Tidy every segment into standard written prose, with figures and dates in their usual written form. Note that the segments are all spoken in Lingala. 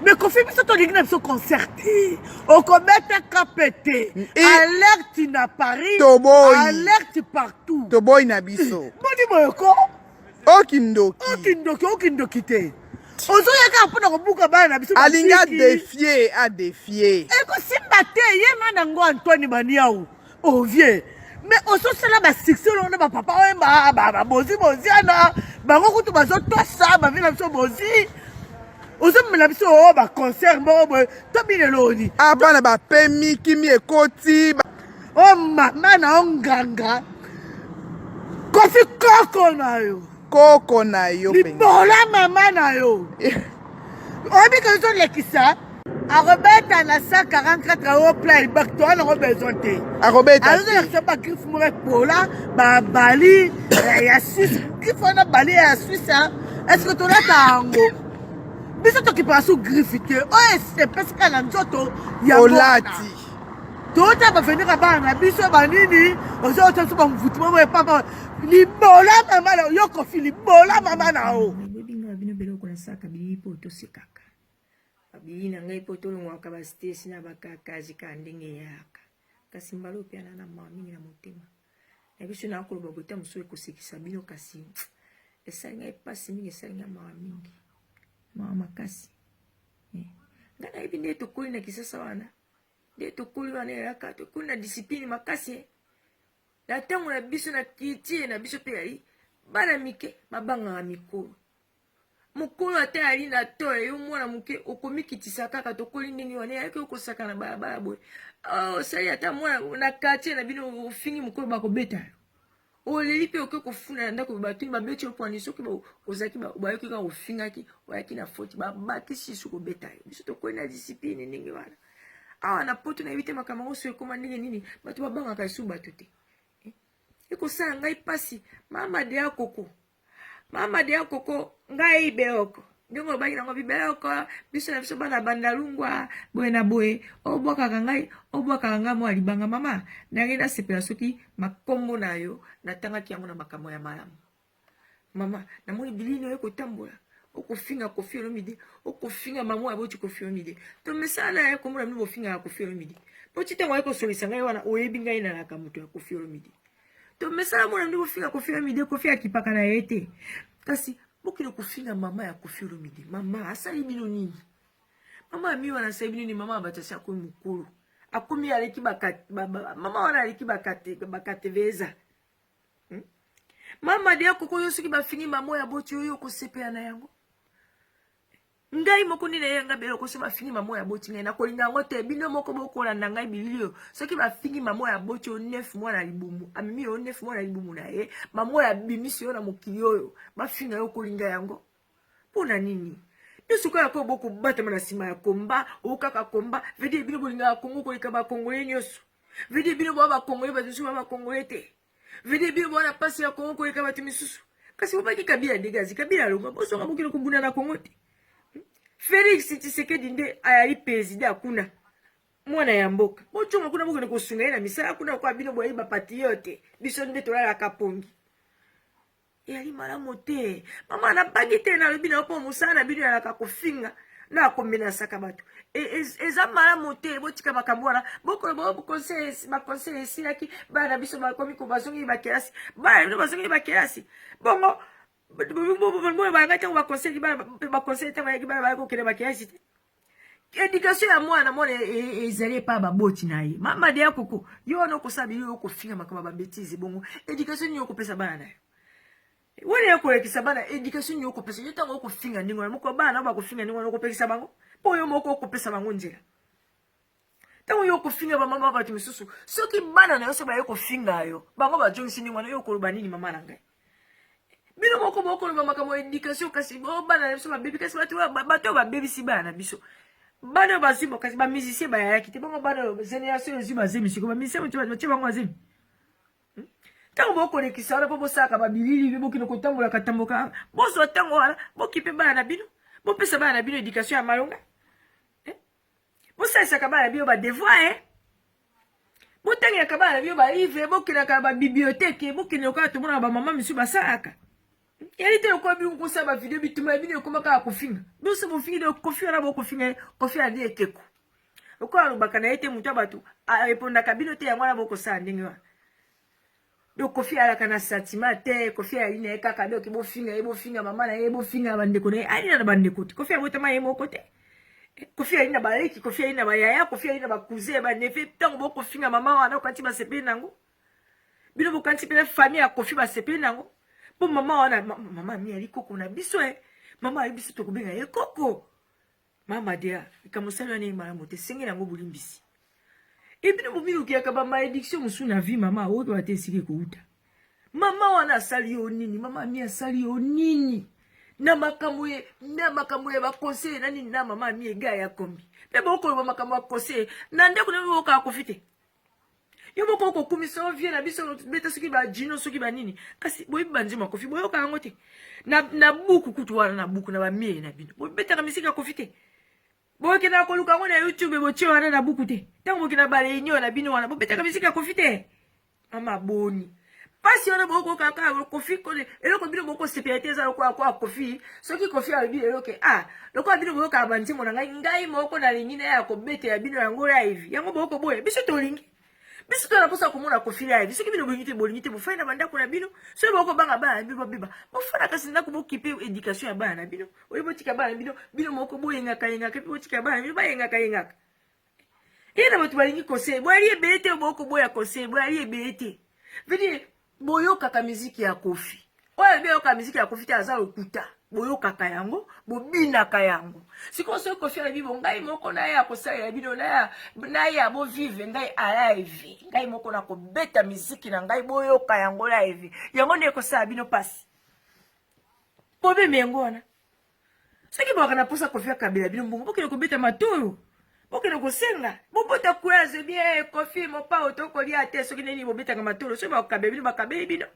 Mais Kofi biso tolingi na biso concert te. Okobeta kape te. Alerte na Paris. Toboyi. Alerte partout. Toboyi na biso. Boni boye ko? Okindoki. Okindoki, okindoki te. Ozoya kaka mpona kobuka bana na biso. Alingi adefie, adefie. Ekosimba te ye nga nango Antoine Baniau. Oh vieux. Mais ozosala ba succès olongo na bapapa oyo babozi boziana bango kutu bazotosa bavi na biso bozi ozomemela biso oyo oh, baconcert moko boye tobileloni ah, bana bapemi kimi ekoti o oh, mama na yo nganga kofi koko na yo koko na yo libola mama na yo oyebi ke ozolekisa akobeta na 144 o playback toa nango besoin te akobeta azolakisa bagriffe moko epola babali eh, ya suisse griffe wana bali ya suisse est ce que tolata yango biso tokipaka su griffe te oyo epesika na nzoto ya olati tota bavenir ya bana na biso banini ozota biso bamvutuma boye papa libola mama na yo kofi libola mama na yo bino biloko nasaka bilili mpo tosekaka Babili na ngai mpo tolongwaka ba stress na bakakazi kaka ndenge eyaka. Kasi mbala oyo mpe ana na mawa mingi na motema. Na biso na koloba boye ta mosusu ekosekisa bino kasi esali ngai mpasi mingi, esali ngai mawa mingi, mawa makasi. Eh. Ngai nayebi nde tokoli na Kisasa wana, nde tokoli wana eyaka, tokoli na discipline makasi eh. Na ntango na biso na culture na biso mpe yali bana mike babangaka mikolo. Mokolo ata ayali na to yo mwana moke okomikitisa kaka tokoli ndenge wana eyaki okosaka na balabala boye oh, osali ata mwana na quartier na bino ofingi mokolo bakobeta yo oleli mpe oke kofunda na ndako batuni babeti yo pwani soki ozalaki bayoki kaka ofingaki oyaki na foti babakisi lisusu kobeta yo biso tokoli na discipline ndenge wana awa na poto nayebi te makambo yango so ekoma ndenge nini bato babangaka lisusu bato te eh, ekosala ngai mpasi mama dea koko Mama dia koko ngai beoko ndenge olobaki nango bibeloko biso na biso bana bandalungwa boye na boye obwakaka ngai obwakaka ngai mwa libanga mama nange nasepela soki makombo na yo natangaki yango na makambo ya malamu mama namoni bilini oye kotambola okofinga Koffi Olomide okofinga mama oyo aboti Koffi Olomide tomesana na ye komona bino bofingaka Koffi Olomide mpo ti ntango aye kosolisa ngai wana oyebi ngai nalaka moto ya Koffi Olomide tomesana mona nde kofinga Koffi Olomide Koffi akipaka na ye te kasi bokende kofinga mama ya Koffi Olomide mama asali bino nini mama ami wana asali bino nini mama ya bato asi akomi mokolo akomi aleki mama wana aleki bakateveza hmm? mama deya koko yo soki bafingi mama oyo aboti yo yo okosepela na yango Ngai moko nde naye nga beloko soki bafingi mama oyo aboti ngai nakolinga yango te bino moko bokolanda ngai bilili oyo soki bafingi mama oyo aboti yo 9 mois na libumu amemi yo 9 mois na libumu na ye mama oyo abimisi yo na mokili oyo bafinga yo okolinga yango mpo na nini nyonso kaka ko bokobatama na nsima ya komba okaka komba vedi bino bolingaka kongo koleka bakongole nyonso vedi bino boa bakongole bato mosusu ba bakongole te Vede bino bwana pasi ya Kongo koleka bato misusu. Kasi bobaki Kabila degazi, Kabila alongwa, bozonga bokende kobunda na Kongo te. Hmm? Felix Tshisekedi nde ayali president kuna. Mwana ya mboka. Bojonga kuna bokende kosunga ye na misala kuna kwa bino boyali ba patriote. Biso nde tolalaka pongi. Eyali malamu te. Mama nabangi te nalobi na yo mpo mosala na bino eyalaka kofinga na komenasaka bato e, e, eza malamu te. Botika makambo wana, bokoloba baconseil esilaki, bana na biso bakomi bazongeli bakelasi, bana na bino bazongeli bakelasi bongo boyebaka ntango baconseil baconseil ntango ayaki bana bayaki kokende bakelasi te. Education ya mwana mwana e, e, ezali epai baboti na ye. Mama deya koko yo wana okosala biloko okofinga makambo ya babetise bongo education nini okopesa bana na yo wana ya kolakisa bana education nini okopesa yo ntango okofinga ndenge wana moko bana bakofinga ndenge wana okopekisa bango mpo yo moko okopesa bango nzela ntango yo okofinga bamama bato misusu soki bana na yo so baye kofinga yo bango bazongisi ndenge wana yo okoloba nini mama na ngai bino moko bokoloba makambo ya education kasi bana na biso babebi kasi bato oyo babebisi bana na biso bana oyo bazwi kasi bamusicien bayayaki te bongo bana oyo génération ezwi bazemi siko bamusicien batie bango bazemi ntango hmm? bokolekisa wana mpo bosalaka babilili mpe bokende kotambolaka tamboka bozwa ntango wana bokipe bana na bino bopesa bana na bino education ya malonga eh? Bosalisaka bana bino ba devoir eh? Botangelaka bana bino ba livre, bokendaka ba bibliothèque, bokende lokola tomonaka ba mama misusu basalaka. Yali te lokola bino kosala ba video bituma ya bino ekoma kaka kofinga. Biso bofingi de kofi wana bokofinga ye, kofi ali ekeko. Lokola alobaka na ye te moto ya bato arepondaka bino te yango wana bokosala ndenge wana. Donc kofi alaka na sentiment te, kofi ali na ye kaka donc bofinga ye, bofinga mama na ye, bofinga bandeko na ye, ali na bandeko te. Kofi abotama ye moko te. Kofi ali na baleki, kofi ali na bayaya, kofi ali na ba cousin, ba neveu, ntango bokofinga mama wana okanisi basepeli nango. Bino bokanisi mpe famille ya Kofi basepeli nango mpo mama wana mama mi ali koko na biso e mama ayebi biso tokobenga ye koko mama dea likambo osali wana ye malamu te sengeli yango bolimbisi e bino bomilukiyaka ba malédiction mosusu na vie mama oyoka te esika ekouta mama wana asali yo nini mama mi asali yo nini na makambo ye na makambo ya baconseil na nini na mama mi ega ya kombi mpe bokoloba makambo ya conseil na ndako na bino bokaka kofi te yo moko okokumisa yo vie na biso beta soki bajino soki banini kasi boyebi banzembo ya kofi boyoka yango te na, na buku kutu wana na buku na bamiei na bino bobetaka misiki ya kofi te bokendaka koluka yango na youtube botie wana na buku te ntango bokenda bareunion na bino wana bobetaka misiki ya kofi te mama boni mpasi wana bokoka kaka kofi eloko bino bokosepela te eza lokola kwa kofi soki kofi alobi lelo ke ah lokola bino boyokaka banzembo na ngai ngai moko nalingi na ya kobetela bino yango live yango bokoboya biso tolingi biso to na mposa komona kofi live soki bino bolingi te bolingi te bofai na bandako na bino soki bokobanga bana na bino babeba bofanda kasi ndako bokipe éducation ya bana na bino oye botika bana na bino bino moko boyengaka yengaka mpe botika bana na bino bayengaka yengaka ye na bato balingi conseil boyali ebele te bokoboya conseil boyali ebele te vedi boyokaka miziki ya kofi oyo alobi ayokaka miziki ya kofi te aza lokuta boyokaka yango bobinaka yango sikoyo soki kofi alobi bo ngai moko naye akosalela bino naye bovivre ngai alive ngai moko nakobeta miziki na ngai boyoka yango live yango nde ekosala bino mpasi bobeme yango wana soki bwaka na posa kofi akabela bino mbongo bokende kobeta matolo bokende kosenga bobota courage bien eh, kofi mopao tokolia te soki nini bobetaka matolo soki bakabela bino bakabeli bino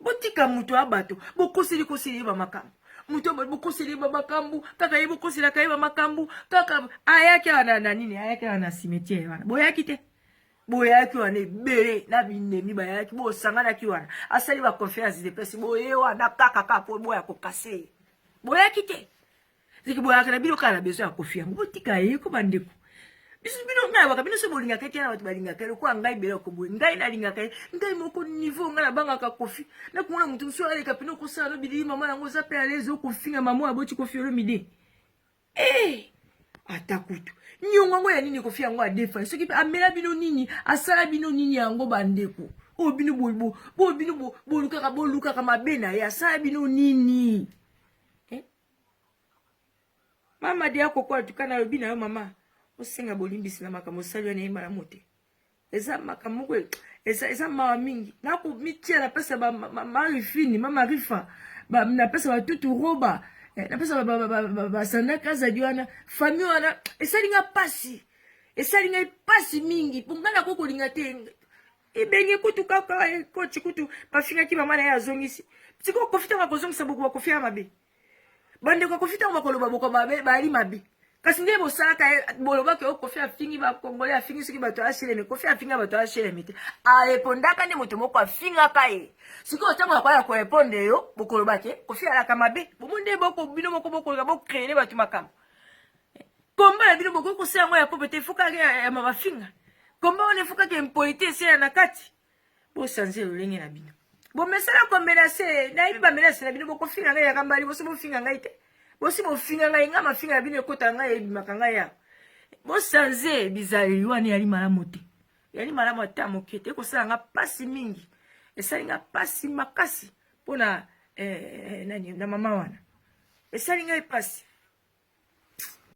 botika moto ya bato bokoseli koseli ye bamakambo moto bokoseli ye bamakambo kaka ye bokoselaka ye bamakambo kaka ayaki awa na nini ayaki awa na cimetière wana boyaki te boyaki wana ebele na binemi bayaki bosanganaki wana asali ba conférence de presse boye wana kaka kaka po boya kokase ye boyaki te seke boyaka na bino kaka na besoin ya kofi yango botika ye ko bandeko biso bino ngai baka bino so bolingaka ye te na bato balingaka ye lokola ngai beloko boye ngai nalingaka ye ngai moko niveau ngai nabangaka kofi nakomona moto mosusu aleka pene okosala no bilili mama yango oza mpe aleze okofinga mama oyo aboti kofi olomide Eh! Ata kutu niongo yango ya nini kofi yango adefa soki mpe amela bino nini asala bino nini yango bandeko oyo bino oyo bino bolukaka bolukaka mabe na ye asala bino nini eh? Mama de akoko atuka nalobi na yo mama osenga bolimbisi na makambo osali wana ye malamu te eza makambo moko eza, eza mawa mingi nakomitia napesa bamarifini mamarifa napesa batutu roba eh, napesa basanda kazadi wana famille wana esali nga mpasi esali ngai mpasi mingi mpo ngai nakoki kolinga te ebenge kutu kaka eh, coach kutu bafingaki mama na ye azongisi sikoyo kofi ntango akozongisa boko bakofi ya mabe bandeko ya kofi ntango bakoloba boko mabe bayali mabe kasi nde bosalaka ye bolobaka yo kofi afingi bakongole afingi soki bato ya hlm kofi afinga bato ya hlm te arepondaka nde moto moko afingaka ye sikoyo ntango akoya korepondre yo bokoloba ke kofi alaka mabe bomoni nde boko bino moko bokoloba bocreele bato makambo komba na bino bokoki kosala yango ya pope te efukaka ya mafinga komba wana efukaka impolite esela na kati bosanze lolenge na bino bomesana komenase nayebi bamenase na bino bokofinga ngai yaka mbala liboso bofinga ngai te bosi bofinga ngai ngai mafinga na bino ekota ngai ebimaka ngai ya bosanze bizaleli wana eyali malamu te eyali malamu ata moke te ekosala nga mpasi mingi esali nga mpasi makasi mpona eh, eh, nani na mama wana esali ngai mpasi.